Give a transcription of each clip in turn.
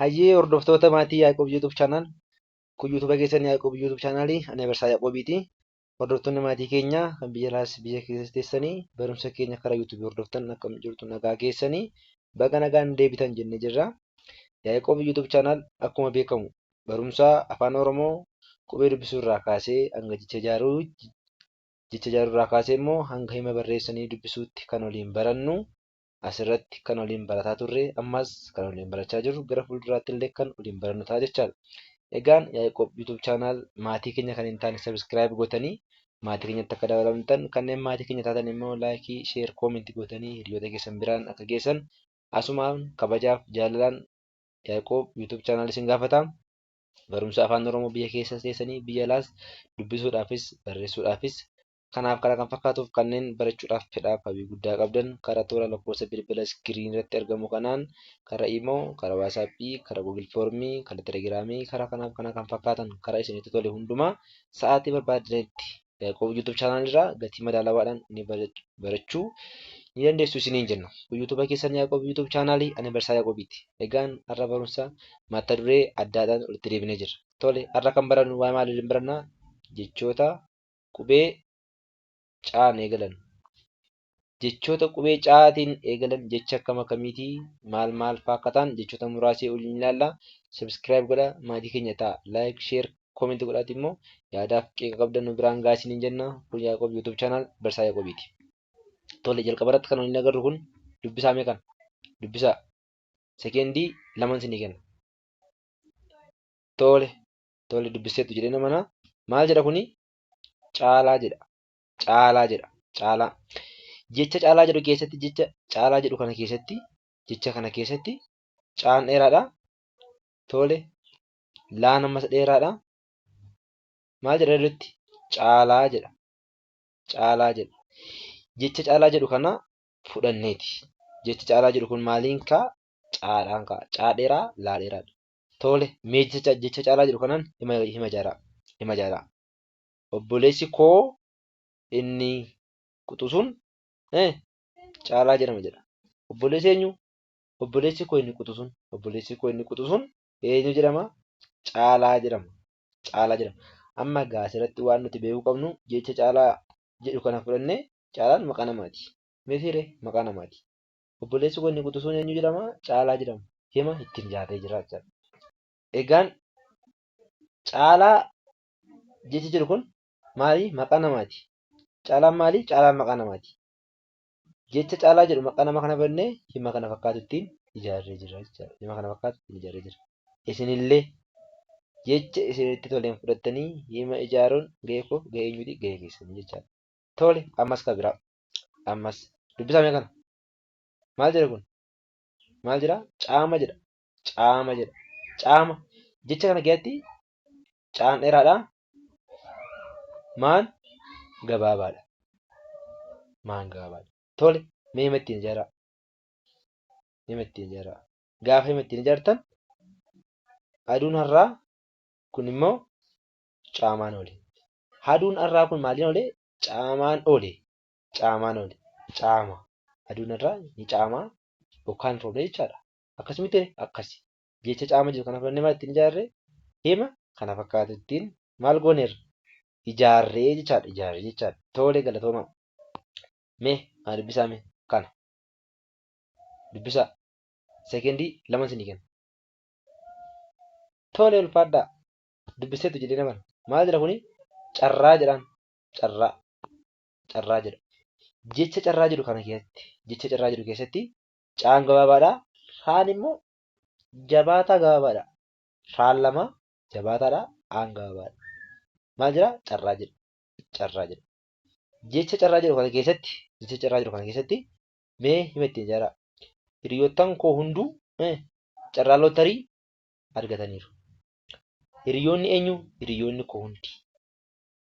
Hayyee hordoftoota maatii Yaaqoob YouTube channel. Kun YouTube keessan Yaaqoob YouTube channel ani Abarsaa Yaaqoobiiti. Hordoftoonni maatii keenya kan biyya alaas biyya keessas teessanii barumsa keenya karaa YouTube hordoftan akkam jirtu, nagaa keessanii? Baga nagaan deebitan jennee jirra. Yaaqoob YouTube channel akkuma beekamu barumsa afaan Oromoo qubee dubbisuu irraa kaasee hanga jecha ijaaruu, jecha ijaaruu irraa kaasee immoo hanga hima barreessanii dubbisuutti kan waliin barannu, asirratti kan waliin barataa turre, ammas kan waliin barachaa jirru, gara fuulduraatti illee kan waliin barannu ta'a jechaadha. Egaan Yaaqoob YouTube channel maatii keenya kan hin taane subscribe gootanii maatii keenyatti akka dabalamtan, kanneen maatii keenya taatan immoo like, share, comment gootanii hiriyoota keessan biraan akka geessan asumaan kabajaaf jaalalaan Yaaqoob YouTube channel isin gaafata. Barumsa afaan Oromoo biyya keessa teessanii biyya alaas dubbisuudhaafis barreessuudhaafis kanaaf kana kan fakkaatuuf kanneen barachuudhaaf fedhaaf hawwii guddaa qabdan karaa toora lakkoofsa bilbila screen irratti argamu kanaan karaa Imo, karaa WhatsApp, karaa Google Form, karaa Telegram, karaa kanaaf kana kan fakkaatan karaa isinitti tole hundumaa sa'aatii barbaadanitti Yaaqoob YouTube channel irraa gatii madaalawaadhaan ni barachuu ni dandeessu isiniin jenna. Kun YouTube keessan Yaaqoob YouTube channel, ani Barsaa Yaaqoobiiti. Egaan har'a barumsa mata duree addaadhaan walitti deebinee jirra. Tole, har'a kan barannu waa'ee maalii waliin barannaa? Jechoota qubee caan eegalan. Jechoota qubee caatiin eegalan jecha akkam akkamiiti? Maal maal fa'aa akka ta'an jechoota muraasa waliin ilaalla. Subscribe godhaa, maatii keenya ta'a. Like, share, comment godhaati immoo yaadaaf qeeqa qabdan nu biraan gahaa isiniin jenna. Kun Yaaqoob YouTube channel, Barsaa Yaaqoobiiti. Tole, jalqaba irratti kan waliin agarru kun dubbisaa mee kana? Dubbisaa. Sekeendii laman isinii kenna. Tole, tole, dubbiseetu jedhee nama maal jedha kuni? Caalaa jedha. Caalaa jedha. Caalaa. Jecha caalaa jedhu keessatti, jecha caalaa jedhu kana keessatti, jecha kana keessatti caan dheeraadha. Tole, laan ammas dheeraadha. Maal jedha irratti? Caalaa jedha. Caalaa jedha. Jecha caalaa jedhu kana fudhanneeti. Jechi caalaa jedhu kun maaliin ka'a? Caadhaan ka'a. Caa dheeraa, laa dheeraadha. Tole, mee jecha caalaa jedhu kanaan hima ijaaraa. Hima ijaaraa. Obboleessi koo inni quxusuun Caalaa jedhama jedha. Obboleessi eenyu? Obboleessi koo inni quxusuun. Obboleessi koo inni quxusuun eenyu jedhama? Caalaa jedhama. Caalaa jedhama. Amma egaa asirratti waan nuti beekuu qabnu jecha caalaa jedhu kana fudhannee, caalaan maqaa namaati. Mitiiree? Maqaa namaati. Obboleessi koo inni quxusuun eenyu jedhama? Caalaa jedhama. Hima ittiin ijaarree jira jechaadha. Egaan caalaa jechi jedhu kun maali? Maqaa namaati. Caalaan maali? Caalaan maqaa namaati. Jecha caalaa jedhu maqaa nama kana fudhannee hima kana fakkaatu ittiin ijaarree jirra jechaadha. Hima kana fakkaatu ittiin ijaarree jirra. Isinillee jecha isinitti toleen fudhattanii hima ijaaruun gahee koof gahee eenyuti? Gahee keessanii jechaadha. Tole, ammas kan biraa. Ammas dubbisaa mee kana. Maal jedha kun? Maal jedha? Caama jedha. Caama jedha. Caama. Jecha kana keessatti caan dheeraadha. Maan gabaabaadha. Maan gabaabaadha. Tole, mee hima ittiin ijaaraa. Hima ittiin ijaaraa. Gaafa hima ittiin ijaartan, aduun har'aa kun immoo caamaan oole. Aduun har'aa kun maaliin oole? Caamaan oole. Caamaan oole. Caama. Aduun har'aa ni caamaa, bokkaan roobne jechaadha. Akkasumitti akkasi. Jecha caama jedhu kana fudhannee maal ittiin ijaarre? Hima kana fakkaatu ittiin maal gooneerra? Ijaarree jechaadha. Ijaarree jechaadha. Tole, galatoomaa. Mee kana dubbisaa mee kana. Dubbisaa. Sekeendii 2 isinii kenna. Tole, ulfaadhaa. Dubbiseetu jedhee nama. Maal jedha kuni? Carraa jedhaan. Carraa. Carraa jedha. Jecha carraa jedhu kana keessatti, jecha carraa jedhu keessatti caan gabaabaadha. Raan immoo jabaataa gabaabaadha. Raan lama jabaataadha. Aan gabaabaadha. Maal jedha? Carraa jedha. Carraa jedha. Jecha carraa jedhu kana keessatti, jecha carraa jedhu kana keessatti mee hima ittiin ijaaraa. Hiriyoottan koo hunduu carraa lootarii argataniiru. Hiriyoonni eenyu? Hiriyoonni koo hundi.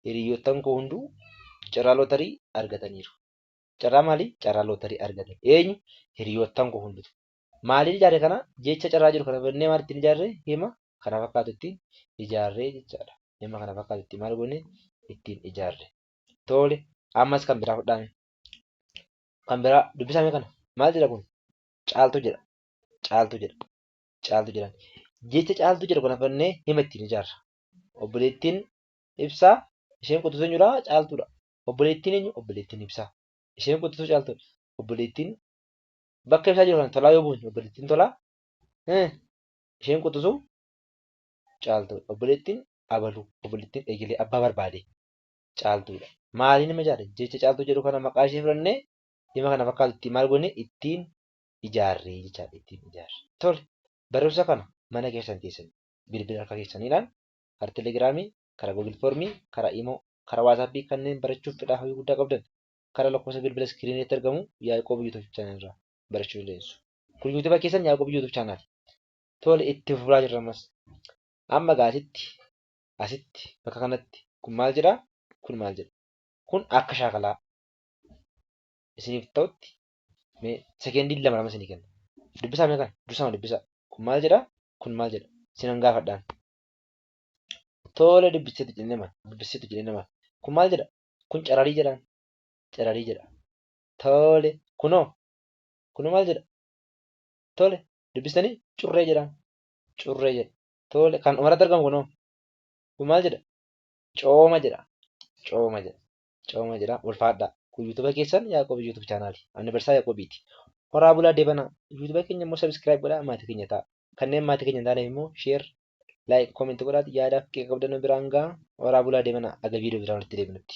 Hiriyoottan koo hunduu carraa lootarii argataniiru. Carraa maalii? Carraa lootarii argatan. Eenyu? Hiriyoottan koo hundutu. Maaliin ijaarre kana? Jecha carraa jiru kana fudhannee maal ittiin ijaarre? Hima kana fakkaatu ittiin ijaarree jechaadha. Hima kana fakkaatu ittiin maal goone? Ittiin ijaarre. Tole, ammas kan biraa fudhaame. Kan biraa dubbisaame kana. Maal jedha kun? Caaltuu jedha. Caaltuu jedha. Caaltuu jedhan. Jecha Caaltuu jedhu kana fudhannee hima ittiin ijaarra. Obboleettiin Ibsaa isheen quxisuu eenyudha? Caaltuudha. Obboleettiin eenyu? Obboleettiin Ibsaa. Isheen quxisuu Caaltuudha. Obboleettiin bakka Ibsaa jiru kana Tolaa yoo buusne obboleettiin Tolaa isheen quxisuu Caaltuudha. Obboleettiin Abaluu obboleettiin Egelee abbaa barbaade Caaltuudha. Maaliin hima ijaarre? Jecha Caaltuu jedhu kana maqaa ishee fudhannee hima kana fakkaatu ittiin maal goone ittiin ijaarre jechaadha. Ittiin ijaarre. Tole barumsa kana mana keessan teessanii bilbila harka keessaniidhaan karaa telegiraamii, karaa Google Formii, karaa Imo, karaa WhatsApp kanneen barachuuf fedhaa hawwii guddaa qabdan karaa lakkoofsa bilbila iskiriiniitti argamu Yaaqoob YouTube channel irraa barachuu dandeessu. Kun YouTube keessan Yaaqoob YouTube channel. Tole itti fufaa jirra ammas. Amma egaa asitti asitti bakka kanatti kun maal jedha? Kun maal jedha? Kun akka shaakalaa isiniif ta'utti mee sekeendii lama lama isinii kenna. Dubbisaa mee kana dursama dubbisaa. Kun maal jedha? Kun maal jedha? Isinan gaafadhaan. Tole dubbiseetu jedhee nama dubbiseetu jedhee nama. Kun maal jedha? Kun cararii jedhaan. Cararii jedha. Tole kunoo kunoo maal jedha? Tole dubbistanii curree jedhaan. Curree jedha. Tole kan dhumarratti argamu kunoo kun maal jedha? Cooma jedha. Cooma jedha. Cooma jedha. Ulfaadhaa. Kun yuutuuba keessan Yaaqoob YouTube chaanaali. Ani Barsaa Yaaqoobiiti. Horaa bulaa deebanaa. Yuutuuba keenya immoo subscribe godhaa maatii keenya ta'a. Kanneen maatii keenya hin taaneef immoo share, like, comment godhaati yaadaaf qeeqa qabdan biraan ga'a. Horaa bulaa deebanaa. Aga viidiyoo biraan walitti deebinutti.